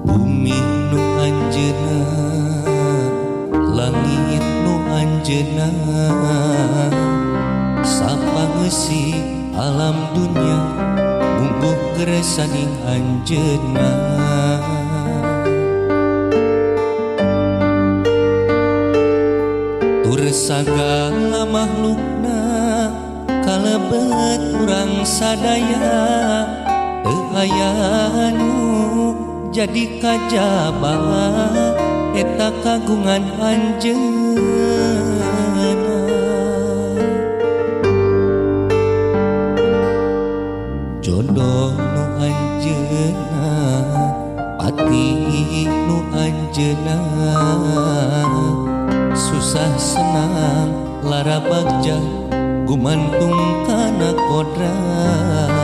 Bumi nu anjeunna, langit nu anjeunna, sapangeusi alam dunya mungguh keresaning anjeunna. Tur sagala makhlukna kalebet urang sadaya, teu aya nu jadi kajaba eta kagungan anjeunna. Jodoh nu anjeunna, pati nu anjeunna, susah senang lara bagja gumantung kana kodratna.